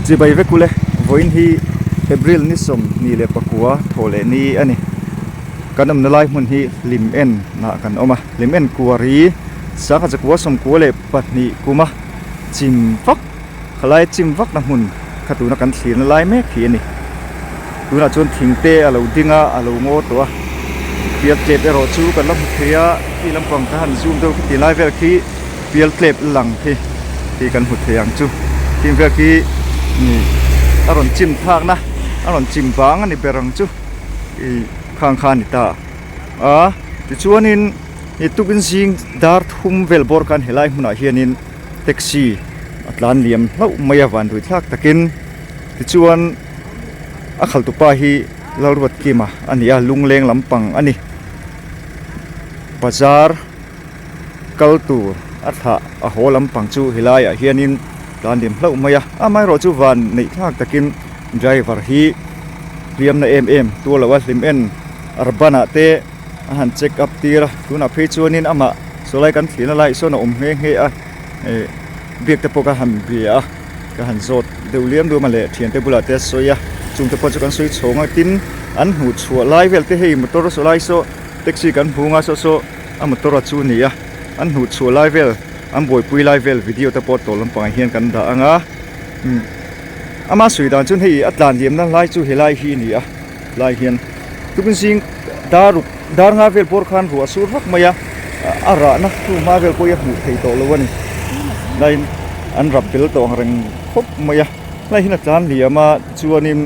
Chibai vek ule, vawiin hi April ni 29 thawh leh ni a ni. Kan awmna lai hmun hi hlim en ah kan awm a, hlim en kuari sangha zakua 92 kuma chim vak Khalai chim vakna hmun kha tuna kan thlirna lai mek hi a ni. Tunah chuan thing te a lo ding a, a lo ngaw tawh a. Pial tlep erawh chu kan la hmu thei a, khi lampang ka han zoom deuh khi ti lai vel khi pial tlep lang khi khi kan hmu thei ang chu. Khing vel khi a rawn chim thakna a rawn chim vang a ni ber ang chu ih khang kha a ni ta a. Tichuanin ih tukin zing dar thum vel bawr khan helai hmunah hianin. Taxi a tlan liam hlauh mai a van ruithlak takin tichuan a khalh tupa hi Lalruatkima a ni a lungleng lampang a ni bazar kal tur a thlah a haw lampang chu helaiah hianin tlan liam hlauh mai a amaherawh chu van neih thlak takin driver hi hliamna em em tuar loh a hlim en urban ah te. A han check up tir a tunah phei chuanin amah sawlai kan thlirna laiah sawn a awm nghe nghe a ih biak te pawh ka han bia a ka han zawt deuh liam luam a leh thiante bulah te a sawi a chung te pawh chu kan sawi chhawng a tin an hmuh chhuah lai vel te hei motor sawlai saw taxi kan hmu nga saw saw a motor a chu a ni a an hmuh chhuah lai vel an buaipui lai vel video te pawh tawh lampangah hian kan dah ang a ama sawi dan chuan hei a tlan liamna lai chu helai hi a ni a. Lai hian tukin zing dar ruk dar nga vel pawr khan ruah sur vak mai a a rahna thu hma vel pawh hi a hmuh theih tawh lo a ni laiin an rap bel tawh ang reng khawp mai a lai hian a tlan liam a tichuanin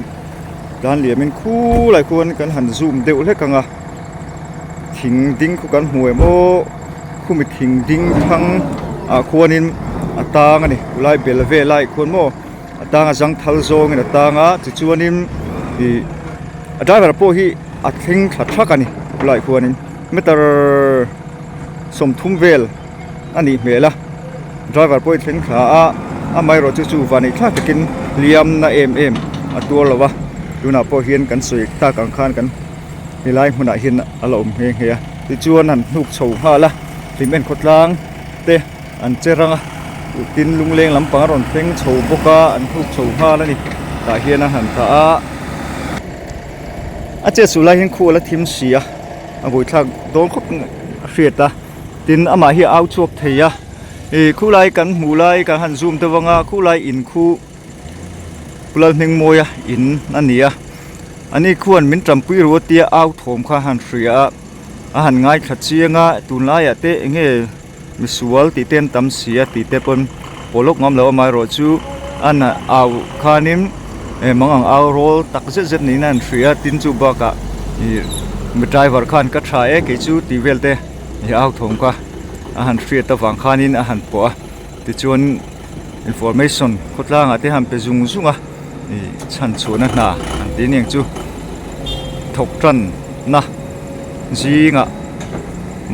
tlan liamin khulai khuan kan han zoom deuh hlek ang a thing ding khu kan hmu em aw khumi thing ding thlang ah khuanin a tang a ni khulai bel vel lai khuan maw. A tang a zang thal zawngin a tang a tichuanin ih a driver pawh hi a thleng thla thak a ni khawlaiah khuanin meter 30 vel a nih hmel a driver pawh hi thleng thla a amaherawh chu chu van eih thlak takin hliam na em em a tuar lo a tunah pawh hian kan sawi tak ang khan kan helai hmunah hian a la awm nghe nghe a tichuan han hnuk chho nghal a hlim en khawtlang te. An che rang a, tin lungleng lampang a rawn thleng chho bawk a, an hnuk chho nghal a ni. Tah hian a han tah a, a chet suh lai hian khu a la thim si a, a buaithlak dawn khawp a hriat a, tin amah hi a au chhuak thei a, ih khulai kan hmuh lai kan han zoom deuh ang a, khulai in khu Lalhmingmawia in a ni a, ani khuan min tanpui ru a tia au thawm kha a han hria a, a han ngaithla chiang a, tunlaiah te eng nge. Misual tih te an tam si a tih te pawn pawl lawk ngam lo amaherawh chu an au khanin eh mang ang au rawl tak zet zet niin a inhria a tin chu bakah ih mi driver khan ka tha e kei chu tih vel te ih au thawm kha a han hriat avang khanin a han pawh a tichuan information khawtlangah te han pe zung zung a ih chhan chhuahna hna an tih aniang chu thawk tan na zingah.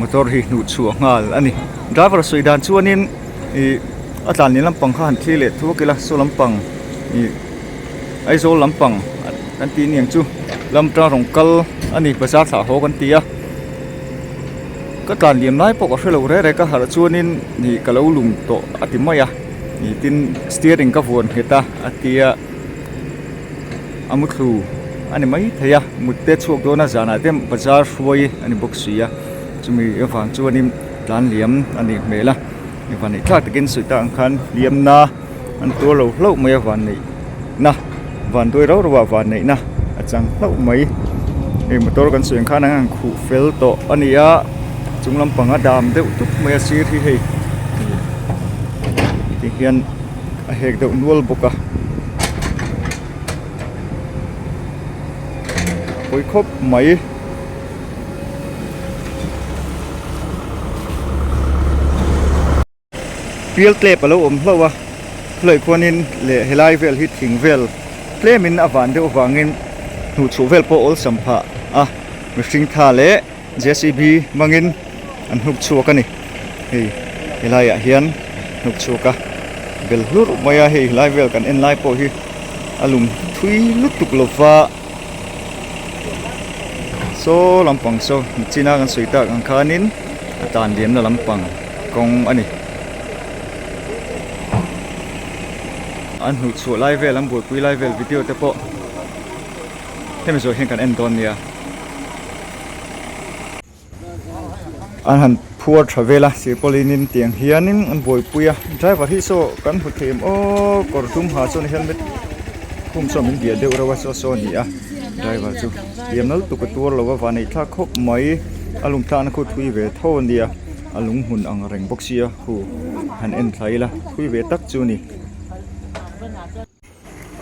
Motor hi hnuh chhuah nghal a ni. Driver sawi dan chuanin ih a tlan leh lampang kha han thlir leh thuak ila saw lampang ih Aizawl lampang kan tih aniang chu lam tang rawn kal a ni bazar thlah haw kan ti a ka tlan liam lai pawh ka hrelo reng reng ka harh chuanin ih ka lo lum tawh a ti mai a ih tin steering ka vuan nghet a a tia. A muthlu a ni mai thei a mut te chhuak dawn a zanah te bazar hruai a ni bawk si a chumi avang chuanin tlan liam a nih hmel a van neih thlak takin sawi tak ang khan hliam na an tuar lo hlauh mai a van neih na van duai rau rau ah van neih na a chang hlauh mai hei motor kan sawi ang khan an han khuh fel tawh a ni a chung lampang a dam deuh tup mai a sir hi hei ti hian. A hek deuh nual bawk a pawi khawp mai. Pial tlep a lo awm hlauh a khawlai khuanin leh helai vel hi thing vel tlemin a van deuh avangin hnuhchhuah vel pawh awlsam phah a mihring tha leh J_c_b hmangin an hnuk chhuak a ni hei helai ah hian hnuk chhuak a bel hlurh mai a hei helai vel kan en lai pawh hi a lum thui lutuk lova saw lampang saw china kan sawi tak ang khanin a tan liamna lampang kawng a ni. an hnuh chhuah lai vel an buaipui lai vel video te pawh hemi zawh hian kan en dawn nia. An han phuar tha vel a silpaulin in tiang hianin an buaipui a driver hi saw kan hmu thei em aw kawr dum ha chuan helmet khum saw min bia deuh reuh a saw saw a ni a driver chu hliam nal tuk a tuar lo a vanneih thlak khawp mai a lung tlakna khu thui ve tho a nia a lung hmun ang reng bawk sia hu han en thla ila thui ve tak chu a ni.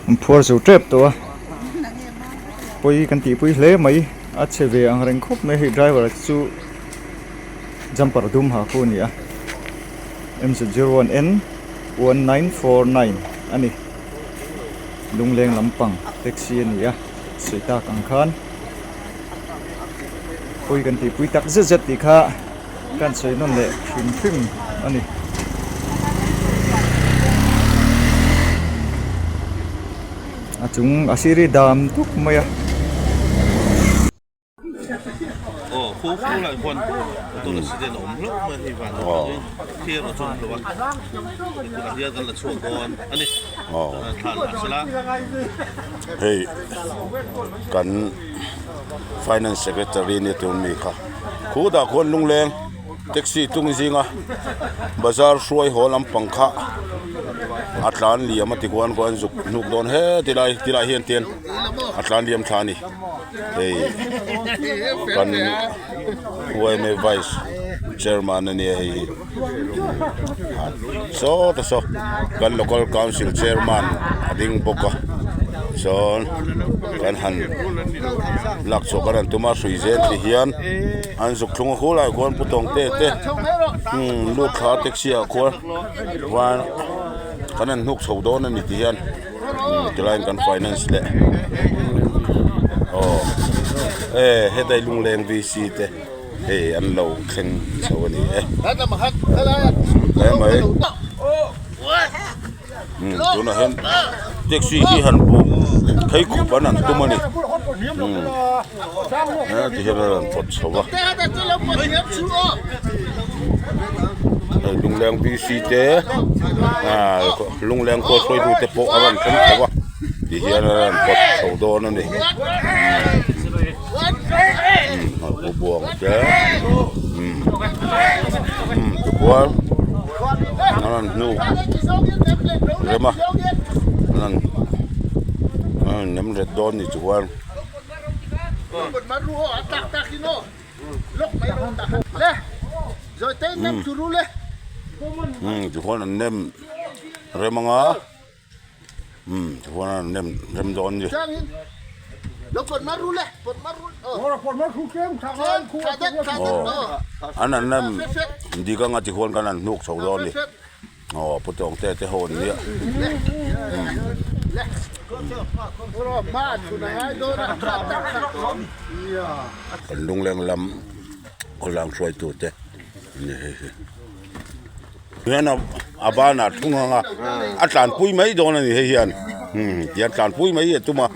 An phuar zo tep tawh a pawi kan tihpui hle mai a chhe ve ang reng khawp mai hei driver chu jumper dum ha khu a ni a M Z zero one N 1949 a ni lungleng lampang taxi a ni a sawi tak ang khan pawi kan tihpui tak zet zet tih kha. Kan sawi nawn leh hrim hrim a ni. A chung a sir hi dam tuk mai a. Hei kan Finance Secretary nia tur mi kha. Khutah khuan lungleng taxi tung zinga bazar hruai haw lampang kha a tlan liam a ti khuan khuan zuk hnuk dawn he tilai tilai hian tian a tlan liam thla a ni hei kan yma vice chairman a nia hei hi saw ta saw kan local council chairman a ding bawk a chuan kan han lak chhuah kan han tum a hrui zel ti hian an zuk thlung a khulai khuan pu tawng te te umm lut thla taxi ah khuan chuan kan han hnuk chho dawn a ni ti hian tilaiin kan finance leh aw e hetlai lungleng v c te. Hei an lo thleng chho a ni e. Hle mai. Umm tunah hian taxi hi han bu phei khup an han tum a ni. Umm heti hian a rawn pawt chho a. Hei Lungleng B C te ah Lungleng kawl hruaitu te pawh a rawn thleng chho a ti hian a rawn pawt chho dawn a ni. Umm a buang te umm umm tichuan an rawn hnuk rem a an rawn an rawn nem ret dawn ni chuan. Umm tichuan an nem rem anga. Umm tichuan a nem rem dawn ni. Aw an an nem dik anga tichuan kan han hnuk chho dawn ni. Aw pu tawng te te ho an nia. Kan lungleng lam khawlang hruaitu te ni hei hi. Hian a banah thung ang a a tlanpui mai dawn a ni hei hian umm tihian tlanpui mai a tum a.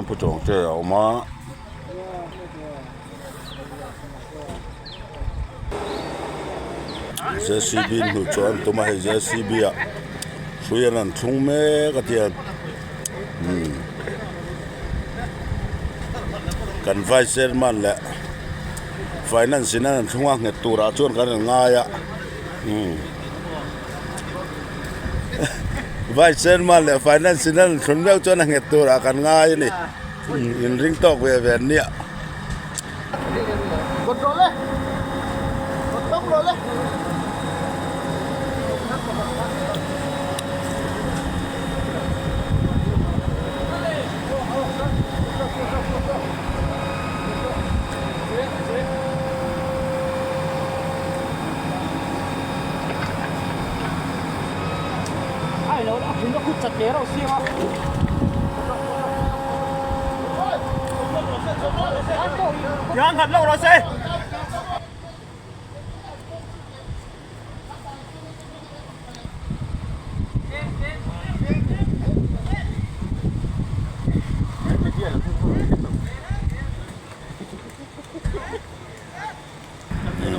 Pu tawng te a awm a. J c b hnuh chu an tum a hei j c b ah hrui an rawn thlung mek a tiang umm kan vice chairman leh finance in a rawn thlung a nghet turah chuan kan rawn ngai a umm vice chairman leh finance in a rawn thlun meuh chuan a nghet turah kan ngai a ni inring tawk ve ve an nia.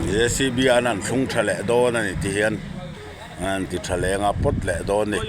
Jcb an han thlung tha leh dawn a ni ti hian an han ti tha leng a pawt leh dawn a ni.